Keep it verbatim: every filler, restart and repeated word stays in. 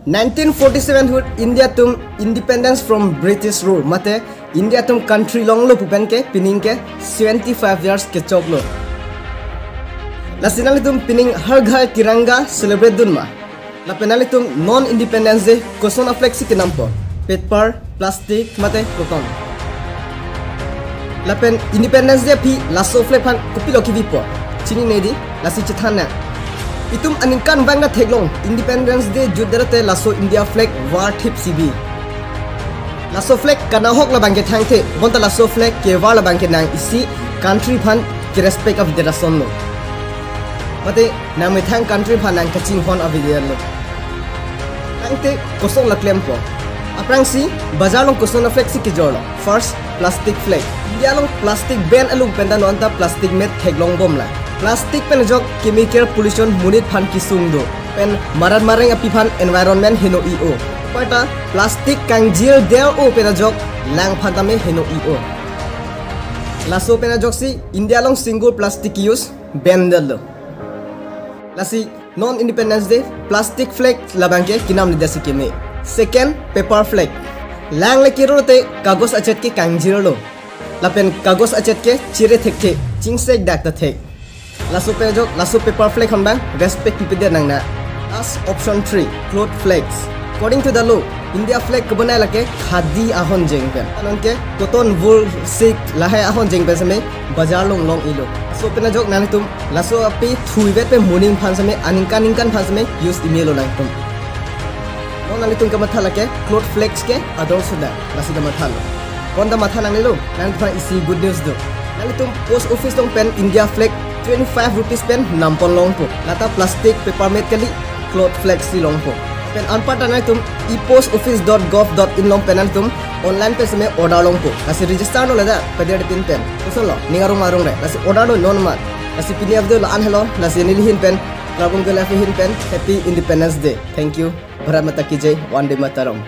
Nineteen forty-seven ahut India atum independence from British rule, mate India atum country longlo pu pen ke pining ke seventy-five years kechoklo. Lasi nanglitum pining Har Ghar Tiranga celebrate dun ma? Lapen nanglitum non Independence Day koson a-flag si kenampo? Paper, plastic mate cotton? Lapen Independence Day aphi laso flag aphan kopilo kevipo? Chinine dei, lasi chethan nang. Itum aningkanvang ta theklong, Independence Day jutdet rate laso India flag varthip si bi. Laso flag kanahok labang ke thangthe, bonta laso flag kevar labang ke nang isi country aphan kerespect avedet asonlo. Mate nangmethang country aphan nang kachinghon avedetlo. Tangte koson la klempo? Aphrangsi bazaar along koson a-flag si kejorlo? First, plastic flag. India along plastic ban alo pu pen ta non ta plastic mate theklong bomlang. Plastic pen ajok chemical pollution monit aphan kesung do, pen marat mareng api aphan environment heno i-o. Aparta plastic kangjir der o pen ajok lang aphan tame heno i-o. Laso pen ajoksi India along single plastic use ban detlo. Lasi non Independence Day plastic flag labang ke kenamledet si keme. Second, paper flag. Lang le kero te kagos achet ke kangjirlo, lapen kagos achet ke chire thekthe, chingsekdak ta thek. Laso pen ajok laso paper flag aphan bang respect pipedet nangne. Last, option three, cloth flags. According to the law, India flag kebonai lake khadi ahonjeng pen, anonke cotton, wool, silk lahai ahonjeng pen seme bazaar along long-ilo. Laso pen ajok nanglitum laso api thuivet pen moning aphan seme, aningkan ningkan aphan seme use i-melo nangtum. Non nanglitum kamatha lake cloth flags ke ador suda, lasi kamathalo. Bonta matha nangnelo, nangphan isi good news do. Nanglitum post office along pen India flag twenty-five rupees pen nampon longpo. Lata plastic, paper mate kali, cloth flag si longpo. Pen anparta nanglitum e-post office dot gov dot in along pen nanglitum online pen seme order longpo. Lasi register lo ladak, pader pin pen. Kosonlo, ning arong arong re. Lasi order lo non mat. Lasi pini a-video la-an helo, lasi neli ahin pen, Prabon Goel ahin pen, Happy Independence Day. Thank you. Bharat Mata Ki Jai, Vande Mataram.